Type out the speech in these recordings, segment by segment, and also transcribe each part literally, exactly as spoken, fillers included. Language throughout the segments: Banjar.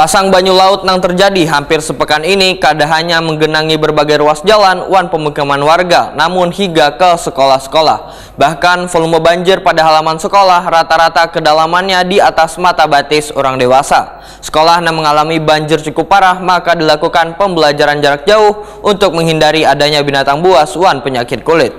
Pasang banyu laut nang terjadi hampir sepekan ini kada hanya menggenangi berbagai ruas jalan wan pemukiman warga, namun hingga ke sekolah-sekolah. Bahkan volume banjir pada halaman sekolah rata-rata kedalamannya di atas mata batis orang dewasa. Sekolah yang mengalami banjir cukup parah, maka dilakukan pembelajaran jarak jauh untuk menghindari adanya binatang buas wan penyakit kulit.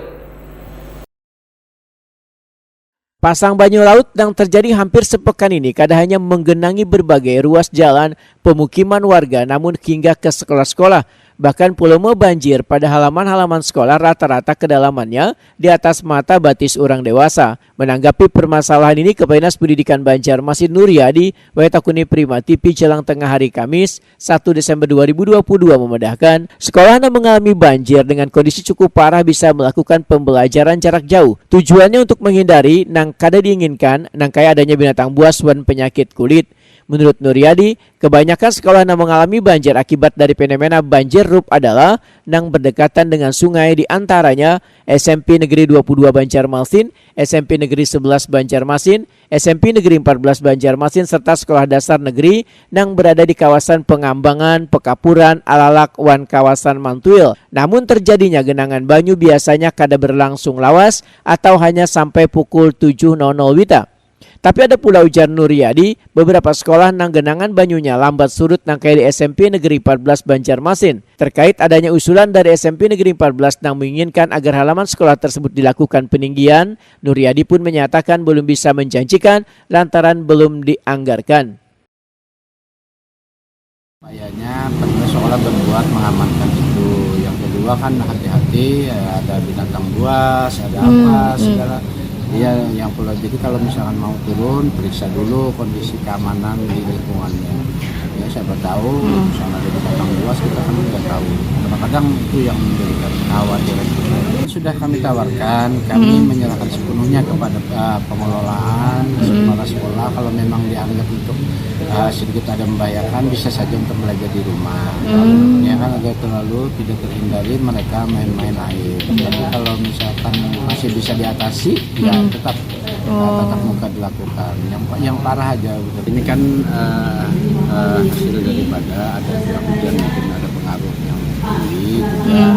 Pasang banyu laut yang terjadi hampir sepekan ini kada hanya menggenangi berbagai ruas jalan pemukiman warga, namun hingga ke sekolah-sekolah. Bahkan volume banjir pada halaman-halaman sekolah rata-rata kedalamannya di atas mata batis orang dewasa. Menanggapi permasalahan ini, Kepala Dinas Pendidikan Banjarmasin Nuryadi, wae takuni Prima T V Jalang Tengah hari Kamis, satu Desember dua ribu dua puluh dua, memedahkan, sekolah yang mengalami banjir dengan kondisi cukup parah bisa melakukan pembelajaran jarak jauh. Tujuannya untuk menghindari nang kada diinginkan, nang kaya adanya binatang buas wan penyakit kulit. Menurut Nuryadi, kebanyakan sekolah yang mengalami banjir akibat dari fenomena banjir rob adalah nang berdekatan dengan sungai, di antaranya S M P Negeri dua puluh dua Banjarmasin, S M P Negeri sebelas Banjarmasin, S M P Negeri empat belas Banjarmasin, serta sekolah dasar negeri nang berada di kawasan Pengambangan, Pekapuran, Alalak, wan kawasan Mantuil. Namun terjadinya genangan banyu biasanya kada berlangsung lawas atau hanya sampai pukul tujuh nol nol wita. Tapi ada pula, ujar Nuryadi, beberapa sekolah nang genangan banyunya lambat surut nang kaya di S M P Negeri empat belas Banjarmasin. Terkait adanya usulan dari S M P Negeri empat belas nang menginginkan agar halaman sekolah tersebut dilakukan peninggian, Nuryadi pun menyatakan belum bisa menjanjikan lantaran belum dianggarkan. Upayanya pertama sekolah berbuat mengamankan itu. Yang kedua kan hati-hati, ya, ada binatang buas, ada apa segala. Iya, yang perlu, jadi kalau misalkan mau turun, periksa dulu kondisi keamanan di lingkungannya. Ya, siapa tahu misalnya ada binatang buas, kita kan tidak tahu. Kadang-kadang itu yang menjadi kekhawatiran kita. Sudah kami tawarkan, kami menyerahkan sepenuhnya kepada uh, pengelolaan kepala sekolah. Kalau memang dianggap untuk uh, sedikit ada membahayakan, bisa saja untuk belajar di rumah. Kalau memangnya kan agak terlalu tidak terhindari, mereka main-main air. Tapi kalau misalkan masih bisa diatasi, ya tetap uh, tatap muka dilakukan. Yang yang parah aja gitu. Ini kan uh, uh, hasil daripada ada curah hujan, mungkin ada pengaruh yang tinggi juga,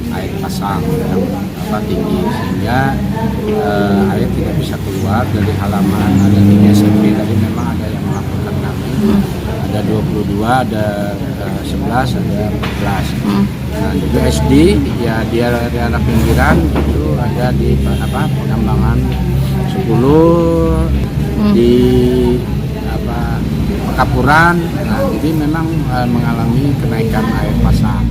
air pasang yang apa tinggi, sehingga uh, air tidak bisa keluar dari halaman. Ada tiga S M P tadi memang ada yang melaporkan kami, ada dua puluh dua, ada uh, sebelas, ada empat belas. Nah, juga S D, ya, di daerah pinggiran itu ada di apa, Pengambangan sepuluh, di apa, Pekapuran. Nah, jadi memang uh, mengalami kenaikan air pasang.